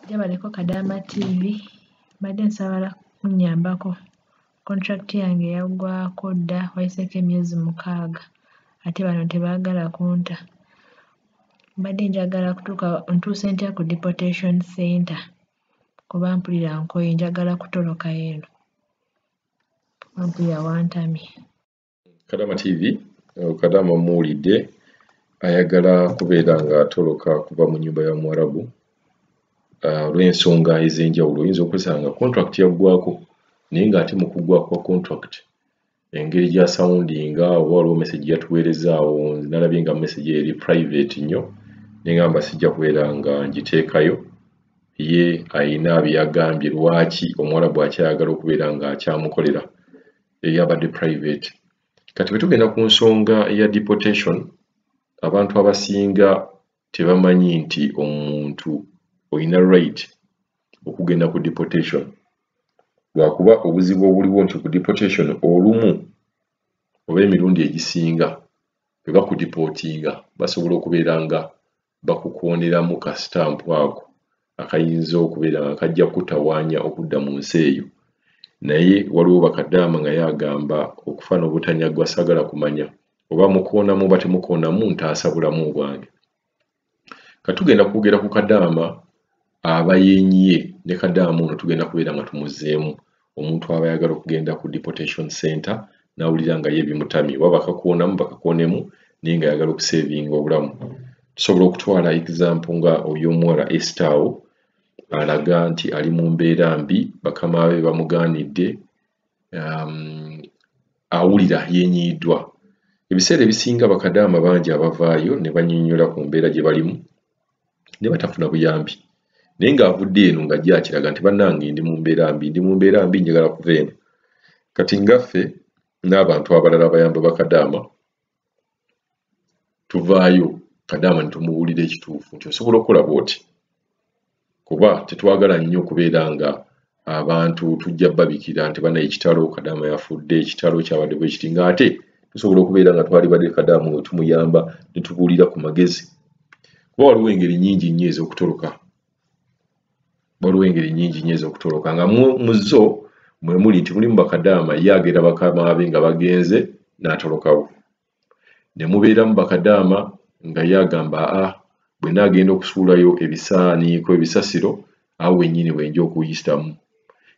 Gyebaleko Kadaama TV, mbadde nsaba kunnyambako. Contract yange yaggwaako dda, wayiseeko emyezi 6 ate bano tebaagala kunta. Mbadde njagala kutuuka ntuuse ntya ku deportation center kuba mpulira nkooye, njagala kutoloka eno kuba mpulira wantamye. Kadaama TV, Kadaama mmuwulidde ayagala kubeera ng'atoloka kuva mu nnyumba ya Muwarabu olw'ensonga ez'enjawulo. Oyinza okwesanga contract yaggwaako, naye ng'ate mu kuggwa kwa contract engeri gy'asoundinga oba waliwo message yatuweereza awo, nalabye nga message eri private nnyo, ne ŋŋamba sijja kubeera nga ngiteekayo. Ye ayina bye yagambye lwaki Omuwarabu akyayagala okubeera ng'akyamukolera, eyabadde private. Kati bwe tugenda ku nsonga ya deportation, abantu abasinga tebamanyi nti omuntu olina right okugenda ku deportation, lwakuba obuzibu obuliwo nti ku deportation olumu oba emirundi egisinga bwe bakudipootinga basobola okubeera nga bakukooneramu ka stamp ako akayinza okubeera nga kajja kukutawaanya okudda mu nsi eyo. Naye waliwo bakadaama nga ye agamba okufa n'obutanyagwa saagala kumanya, oba mukoonamu oba temukoonamu, ntaasa bulamu bwange. Kati tugenda kwogera ku kadaama aba yeenyiye, ne kadaama ono tugenda kubeera nga tumuzzeemu. Omuntu aba ayagala okugenda ku deportation center n'awulira nga ye bimutamye, oba bakakoonamu bakakoonemu, naye ng'ayagala okusevinga obulamu. Tusobola okutwala example nga oy'omuwala Esther awo alaga nti ali mu mbeera mbi, bakama be bamugaanidde, awulira yeenyiyiddwa. Ebiseera ebisinga bakadaama bangi abavaayo ne bannyonnyola ku mbeera gye balimu ne batafuna buyambi, naye ng'avudde eno ng'ajja akiraga nti bannange ndi mu mbeera mbi, ndi mu mbeera mbi, njagala kuva eno. Kati ngaffe n'abantu abalala abayamba bakadaama tuvaayo kadaama ne tumubuulira ekituufu nti osobola okukola bw'oti, kuba tetwagala nnyo kubeera nga abantu tujja babikira nti bannaye ekitalo kadaama yafudde, ekitalo kyabadde bwe kiti, ng'ate tusobola okubeera nga twalibadde kadaama we tumuyamba ne tubuulira ku magezi. Kuba waliwo engeri nnyingi nnyo ez'okutoloka, waliwo engeri nnyingi nnyo ez'okutoloka, nga mu zo mwe muli nti mulimu bakadaama ye agenda bakama be nga bagenze n'atolokawo, ne mubeeramu bakadaama nga ye agamba bwe naagenda okusuulayo ebisaaniiko ebisasiro awo wennyini we nja okuyitamu.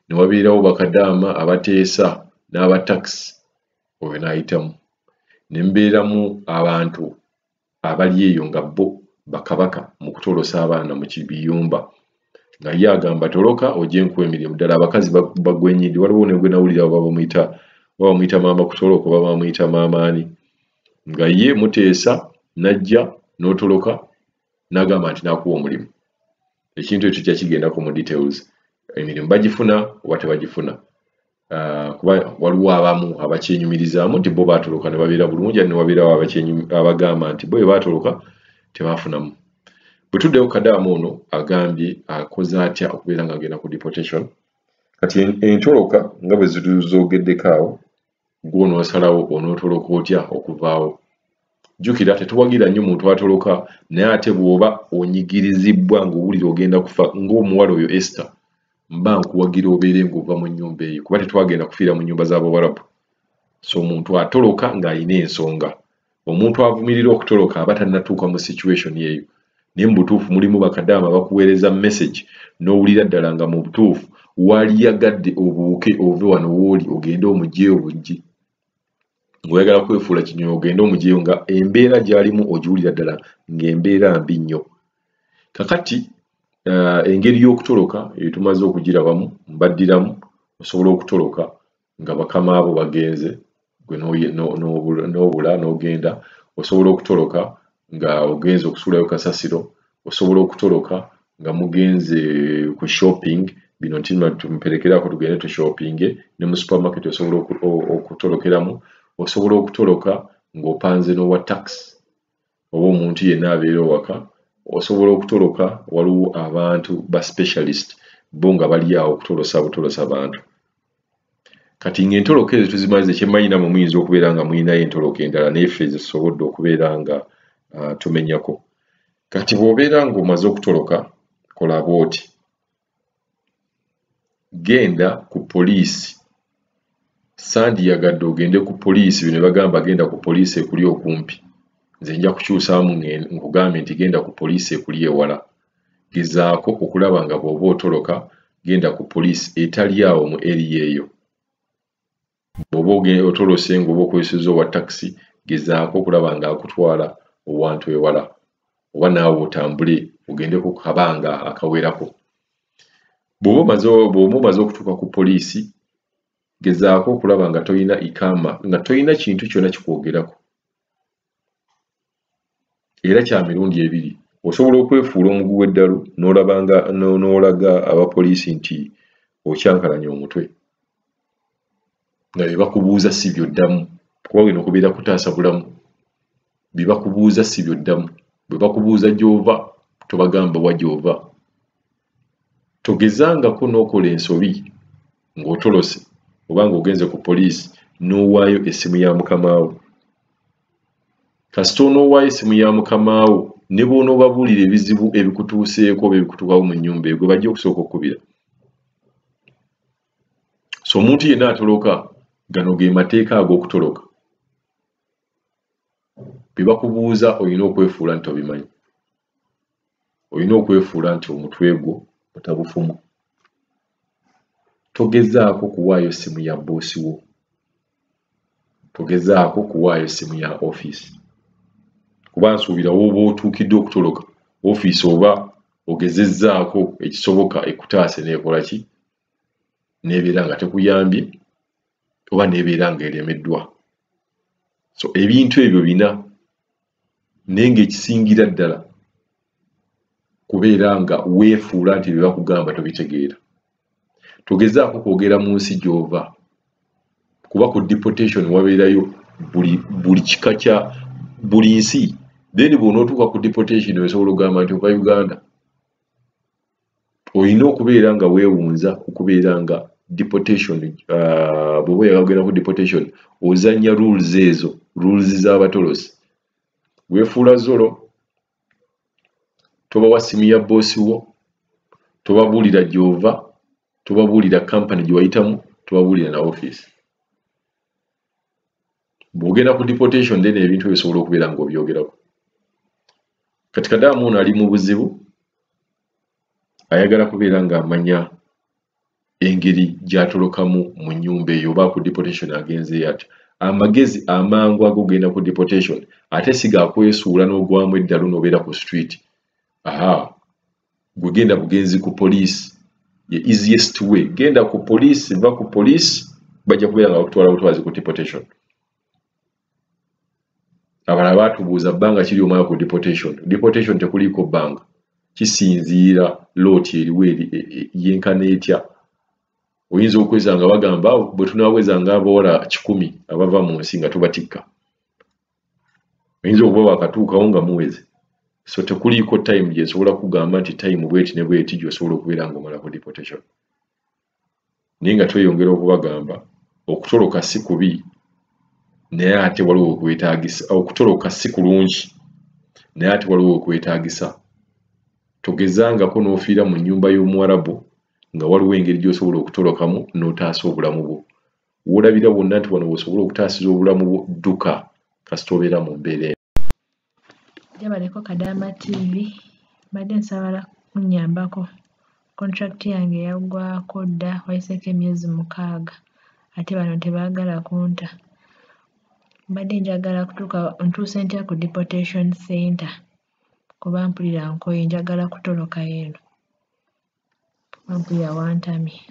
Ne wabeerawo bakadaama abateesa n'abatakisi oyo n'ayitamu. Ne mubeeramu abantu abali eyo nga bo bakabaka mu kutolosa abaana mu biyumba, nga ye agamba toloka ojje nkuwe emirimu. Ddala abakazi bagwenyidde. Waliwo ne gwe nawulira oba bamuyita maama kutoloka oba bamuyita maama ani, nga ye muteesa n'ajja n'otoloka n'agamba nti n'akuwa omulimu. Ekintu ekyo kijja kigendako mu details, emirimu bagifuna oba tebagifuna, kuba waliwo abamu abakyenyumirizaamu nti bo baatoloka ne babeera bulungi, ate ne wabeerawo abagamba nti bo bwe baatoloka tebaafunamu. Bwe tuddeyo kadaama ono agambye akoze atya okubeera ng'agenda ku deportation. Kati entoloka nga bwe zoogeddeko awo, ggwe onoosalawo onootoloka otya okuvaawo. Jjukira tetuwagira nnyo muntu atoloka, naye ate bw'oba onyigirizibbwa ng'owulira ogenda kufa ng'omuwala oyo Esther, mba nkuwagira obeere ng'ova mu nnyumba eyo, kuba tetwagenda kufiira mu nnyumba z'Abawarabu. So omuntu atoloka ng'alina ensonga. Omuntu avumirira okutoloka aba tannatuuka mu situation eyo. Naye mu butuufu mulimu bakadaama bakuweereza message n'owulira ddala nga mu butuufu waliyagadde obuuke ove wano w'oli ogende omuggyeyo buggi, ng'oyagala kwefuula kinyonyi ogende omuggyeyo, nga embeera gy'alimu ogiwulira ddala ng'embeera mbi nnyo. Kakati engeri y'okutoloka eyo tumaze okugirabamu, mbaddiramu, osobola okutoloka nga bakama abo bagenze, gwe n'obula n'ogenda. Osobola okutoloka nga ogenze okusuulayo kasasiro, osobola okutoloka nga mugenze ku shopping, bino nti tumuperekerako tugende tushoppinge, ne mu supermarket osobola okutolokeramu. Osobola okutoloka ng'opanze n'owa taxi oba omuntu yenna abeera owaka. Osobola okutoloka, waliwo abantu ba specialist bo nga bali awo okutolosa butolosa bantu. Kati ng'entoloka ezo tuzimaze, kyemmanyi nammwe muyinza okubeera nga mulinayo entoloka endala, naye ffe zisobodde okubeera nga tumenyako. Kati bw'obeera ng'omaze okutoloka, kola bw'oti. Genda ku poliisi. Sandiyagadde ogende ku poliisi, bino bagamba genda ku poliisi ekuli okumpi. Nze nja kukyusaamu nkugambe nti genda ku poliisi ekuli ewala. Gezaako okulaba nga bw'oba otoloka genda ku poliisi etali awo mu area eyo. Bw'oba otolose ng'oba okozesezza owa takisi, gezaako okulaba ng'akutwala owantu ewala, oba naawe otambule ogende ku kabanga akawerako. Bw'oba omaze okutuuka ku poliisi, gezaako okulaba nga toyina ikama, nga toyina kintu kyonna kikwogerako. Era kya mirundi ebiri, osobola okwefuula omugu w'eddalu n'olabanga n'olaga abapoliisi nti okyankalanya omutwe, nga bye bakubuuza si by'oddamu, kuba wino okubeera kutaasa bulamu. Bye bakubuuza si by'oddamu. Bwe bakubuuza gy'ova, tobagamba wa gy'ova. Togezangako n'okola ensobi ng'otolose oba ng'ogenze ku poliisi n'owaayo essimu ya mukamaawo. Kasita onoowaayo essimu ya mukamaawo, ne bw'onoobabuulira ebizibu ebikutuuseeko oba ebikutuukawo mu nnyumba eyo, gwe bajja okusooka okkubira. So omuntu yenna atoloka, gano ge mateeka ag'okutoloka. Bye bakubuuza olina okwefuula nti obimanyi. Olina okwefuula nti omutwe gwo mutabufumu. Togezaako kuwaayo ssimu ya bboosi wo. Togezaako kuwaayo ssimu ya ofiisi. Kuba nsuubira w'oba otuukidde okutoloka, ofiisi oba ogezezzaako ekisoboka ekutaase n'ekola ki? N'ebeera nga tekuyambye oba n'ebeera ng'eremeddwa. So ebintu ebyo bina, naye ng'ekisingira ddala kubeera nga weefuula nti bye bakugamba tobitegeera. Togezaako kwogera mu nsi gy'ova, kuba ku deportation wabeerayo buli kika kya buli nsi. Then bw'onootuuka ku deportation osobola okugamba nti ova Uganda. Olina okubeera nga weewunza okubeera nga deportation, bw'oba oyagala kugenda ku deportation, ozannya rules ezo, rules z'abatolosi. Weefuula zolo, tobawa ssimu ya bboosi wo, tobabuulira gy'ova, tobabuulira kampani gye wayitamu, tobabuulira na ofiisi. Bw'ogenda ku deportation then ebintu ebyo osobola okubeera ng'obyogerako. Kati Kadaama ono ali mu buzibu, ayagala kubeera ng'amanya engeri gy'atolokamu mu nnyumba eyo oba ku deportation agenzeeyo atya. Amagezi amangu ag'okugenda ku deportation ate si ga kwesuula n'ogwamu eddalu n'obeera ku street. Aha, gwe genda bugenzi ku poliisi, ye easiest way. Genda ku poliisi, va ku poliisi, bajja kubeera nga bakutwala butwazi ku deportation. Abalala baatubuuza bbanga kiri omala ku deportation. Deportation tekuliiko bbanga, kisinziira looti eriwo yenkana etya. Oyinza okweza nga bagamba bwe tunaaweza ng'abawala 100 abava mu nsi nga tubatikka, oyinza okuba wakatuukawo nga muweze. So tekuliiko time gye nsobola kugamba nti time bweti ne bweti gy'osobola okubeera ng'omala ku deportation. Naye nga tweyongera okubagamba okutoloka si kubi, naye ate waliwo okwetaagisa. Okutoloka si kulungi, naye ate waliwo okwetaagisa. Togezangako n'ofiira mu nnyumba y'Omuwarabu nga waliwo engeri gy'osobola okutolokamu n'otaasa obulamu bwo. W'olabira wonna nti wano w'osobola okutaasiza obulamu bwo, dduka kasita obeera mu mbeera eno. Gyebaleko Kadaama TV, mbadde nsaba kunnyambako. Contract yange yaggwaako dda, wayiseeko emyezi 6 ate bano tebaagala kunta. Mbadde njagala kutuuka, ntuuse ntya ku deportation center, kuba mpulira nkooye, njagala kutoloka eno, kuba mpulira wantamye.